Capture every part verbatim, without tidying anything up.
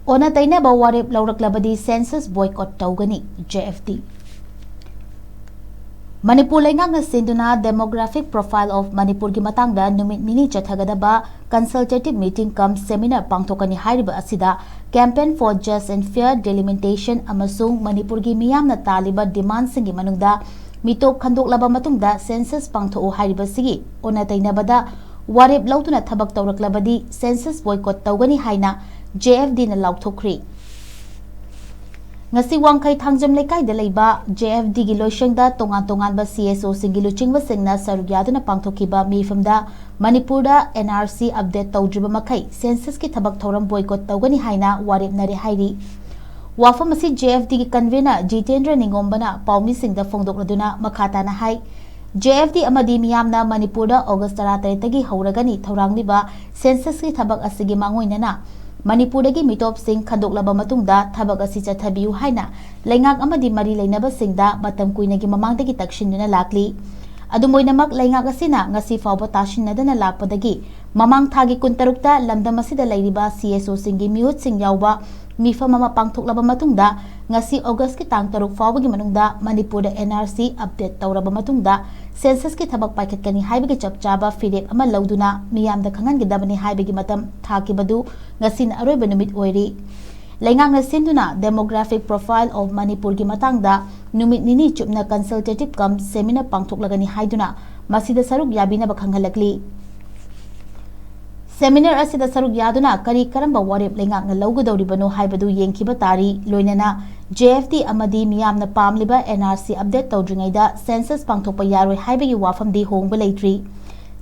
ꯑꯣꯟꯅ ꯇꯩꯅꯕ ꯋꯥꯔꯦꯞ ꯂꯧꯔꯛꯂꯕꯗꯤ census boycott ꯇꯧꯒꯅꯤ, J F D꯫ ꯃꯅꯤꯄꯨꯔ ꯂꯩꯉꯥꯛꯅ ꯁꯤꯟꯗꯨꯅ Demographic Profile of ꯃꯅꯤꯄꯨꯔꯒꯤ ꯃꯇꯥꯡꯗ ꯅꯨꯃꯤꯠ ꯅꯤꯅꯤ ꯆꯠꯊꯒꯗꯕ consultative meeting cum seminar ꯄꯥꯡꯊꯣꯛꯀꯅꯤ ꯍꯥꯏꯔꯤꯕ ꯑꯁꯤꯗ campaign for just and fair delimitation ꯑꯃꯁꯨꯡ ꯃꯅꯤꯄꯨꯔꯒꯤ ꯃꯤꯌꯥꯝꯅ ꯇꯥꯜꯂꯤꯕ demandꯁꯤꯡꯒꯤ ꯃꯅꯨꯡꯗ ꯃꯤꯇꯣꯞ ꯈꯟꯗꯣꯛꯂꯕ ꯃꯇꯨꯡꯗ census ꯄꯥꯡꯊꯣꯛꯎ ꯍꯥꯏꯔꯤꯕꯁꯤꯒꯤ ꯑꯣꯟꯅ ꯇꯩꯅꯕꯗ ꯋꯥꯔꯦꯞ ꯂꯧꯗꯨꯅ ꯊꯕꯛ ꯇꯧꯔꯛꯂꯕꯗꯤ census boycott ꯇꯧꯒꯅꯤ ꯍꯥꯏꯅ J F Dꯅ ꯂꯥꯎꯊꯣꯛꯈ꯭ꯔꯤ꯫ ꯉꯁꯤ ꯋꯥꯡꯈꯩ ꯊꯥꯡꯖꯝ ꯂꯩꯀꯥꯏꯗ ꯂꯩꯕ J F Dꯒꯤ ꯂꯣꯏꯁꯪꯗ ꯇꯣꯉꯥꯟ ꯇꯣꯉꯥꯟꯕ C S Oꯁꯤꯡꯒꯤ ꯂꯨꯆꯤꯡꯕꯁꯤꯡꯅ ꯁꯔꯨꯛ ꯌꯥꯗꯨꯅ ꯄꯥꯡꯊꯣꯛꯈꯤꯕ ꯃꯤꯐꯝꯗ ꯃꯅꯤꯄꯨꯔꯗ N R C update ꯇꯧꯗ꯭ꯔꯤꯕ ꯃꯈꯩ censusꯀꯤ ꯊꯕꯛ ꯊꯧꯔꯝ boycott ꯇꯧꯒꯅꯤ ꯍꯥꯏꯅ ꯋꯥꯔꯦꯞꯅꯔꯦ ꯍꯥꯏꯔꯤ꯫ ꯋꯥꯐꯝ ꯑꯁꯤ J F Dꯒꯤ convener ꯖꯤꯇꯦꯟꯗ꯭ꯔ ꯅꯤꯡꯉꯣꯝꯕꯅ ꯄꯥꯎꯃꯤꯁꯤꯡꯗ ꯐꯣꯡꯗꯣꯛꯂꯗꯨꯅ ꯃꯈꯥ ꯇꯥꯅ ꯍꯥꯏ, J F D ꯑꯃꯗꯤ ꯃꯤꯌꯥꯝꯅ ꯃꯅꯤꯄꯨꯔꯗ August ꯇꯔꯥꯇꯔꯦꯠꯇꯒꯤ ꯍꯧꯔꯒꯅꯤ ꯊꯧꯔꯥꯡꯂꯤꯕ censusꯀꯤ ꯊꯕꯛ ꯑꯁꯤꯒꯤ ꯃꯥꯡꯑꯣꯏꯅꯅ ꯃꯅꯤꯄꯨꯔꯗꯒꯤ ꯃꯤꯇꯣꯞꯁꯤꯡ ꯈꯟꯗꯣꯛꯂꯕ ꯃꯇꯨꯡꯗ ꯊꯕꯛ ꯑꯁꯤ ꯆꯠꯊꯕꯤꯌꯨ ꯍꯥꯏꯅ ꯂꯩꯉꯥꯛ ꯑꯃꯗꯤ ꯃꯔꯤ ꯂꯩꯅꯕꯁꯤꯡꯗ ꯃꯇꯝ ꯀꯨꯏꯅꯒꯤ ꯃꯃꯥꯡꯗꯒꯤ ꯇꯛꯁꯤꯟꯗꯨꯅ ꯂꯥꯛꯂꯤ꯫ ꯑꯗꯨꯝ ꯑꯣꯏꯅꯃꯛ, ꯂꯩꯉꯥꯛ ꯑꯁꯤꯅ ꯉꯁꯤ ꯐꯥꯎꯕ ꯇꯥꯁꯤꯟꯅꯗꯅ ꯂꯥꯛꯄꯗꯒꯤ ꯃꯃꯥꯡ ꯊꯥꯒꯤ ꯀꯨꯟꯇꯔꯨꯛꯇ ꯂꯝꯗꯝ ꯑꯁꯤꯗ ꯂꯩꯔꯤꯕ C S Oꯁꯤꯡꯒꯤ ꯃꯤꯍꯨꯠꯁꯤꯡ ꯌꯥꯎꯕ ꯃꯤꯐꯝ ꯑꯃ ꯄꯥꯡꯊꯣꯛꯂꯕ ꯃꯇꯨꯡꯗ ꯉꯁꯤ Augustꯀꯤ ꯇꯥꯡ ꯇꯔꯨꯛ ꯐꯥꯎꯕꯒꯤ ꯃꯅꯨꯡꯗ ꯃꯅꯤꯄꯨꯔꯗ N R C update ꯇꯧꯔꯕ ꯃꯇꯨꯡꯗ censusꯀꯤ ꯊꯕꯛ ꯄꯥꯏꯈꯠꯀꯅꯤ ꯍꯥꯏꯕꯒꯤ ꯆꯞ ꯆꯥꯕ ꯐꯤꯔꯦꯞ ꯑꯃ ꯂꯧꯗꯨꯅ ꯃꯤꯌꯥꯝꯗ ꯈꯪꯍꯟꯒꯗꯕꯅꯤ ꯍꯥꯏꯕꯒꯤ ꯃꯇꯝ ꯊꯥꯈꯤꯕꯗꯨ ꯉꯁꯤꯅ ꯑꯔꯣꯏꯕ ꯅꯨꯃꯤꯠ ꯑꯣꯏꯔꯤ꯫ ꯂꯩꯉꯥꯛꯅ ꯁꯤꯟꯗꯨꯅ Demographic Profile of ꯃꯅꯤꯄꯨꯔꯒꯤ ꯃꯇꯥꯡꯗ ꯅꯨꯃꯤꯠ ꯅꯤꯅꯤ ꯆꯨꯞꯅ consultative cum seminar ꯄꯥꯡꯊꯣꯛꯂꯒꯅꯤ ꯍꯥꯏꯗꯨꯅ ꯃꯁꯤꯗ ꯁꯔꯨꯛ ꯌꯥꯕꯤꯅꯕ ꯈꯪꯍꯜꯂꯛꯂꯤ꯫ Seminar ꯑꯁꯤꯗ ꯁꯔꯨꯛ ꯌꯥꯗꯨꯅ ꯀꯔꯤ ꯀꯔꯝꯕ ꯋꯥꯔꯦꯞ ꯂꯩꯉꯥꯛꯅ ꯂꯧꯒꯗꯧꯔꯤꯕꯅꯣ ꯍꯥꯏꯕꯗꯨ ꯌꯦꯡꯈꯤꯕ ꯇꯥꯔꯤ꯫ ꯂꯣꯏꯅꯅ J F D ꯑꯃꯗꯤ ꯃꯤꯌꯥꯝꯅ ꯄꯥꯝꯂꯤꯕ N R C update ꯇꯧꯗ꯭ꯔꯤꯉꯩꯗ census ꯄꯥꯡꯊꯣꯛꯄ ꯌꯥꯔꯣꯏ ꯍꯥꯏꯕꯒꯤ ꯋꯥꯐꯝꯗꯤ ꯍꯣꯡꯕ ꯂꯩꯇ꯭ꯔꯤ꯫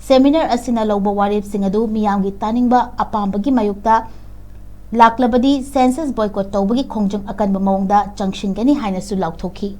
Seminar ꯑꯁꯤꯅ ꯂꯧꯕ ꯋꯥꯔꯦꯞꯁꯤꯡ ꯑꯗꯨ ꯃꯤꯌꯥꯝꯒꯤ ꯇꯥꯅꯤꯡꯕ ꯑꯄꯥꯝꯕꯒꯤ ꯃꯥꯌꯣꯛꯇ ꯂꯥꯛꯂꯕꯗꯤ census boycott ꯇꯧꯕꯒꯤ ꯈꯣꯡꯖꯪ ꯑꯀꯟꯕ ꯃꯑꯣꯡꯗ ꯆꯪꯁꯤꯟꯒꯅꯤ ꯍꯥꯏꯅꯁꯨ ꯂꯥꯎꯊꯣꯛꯈꯤ꯫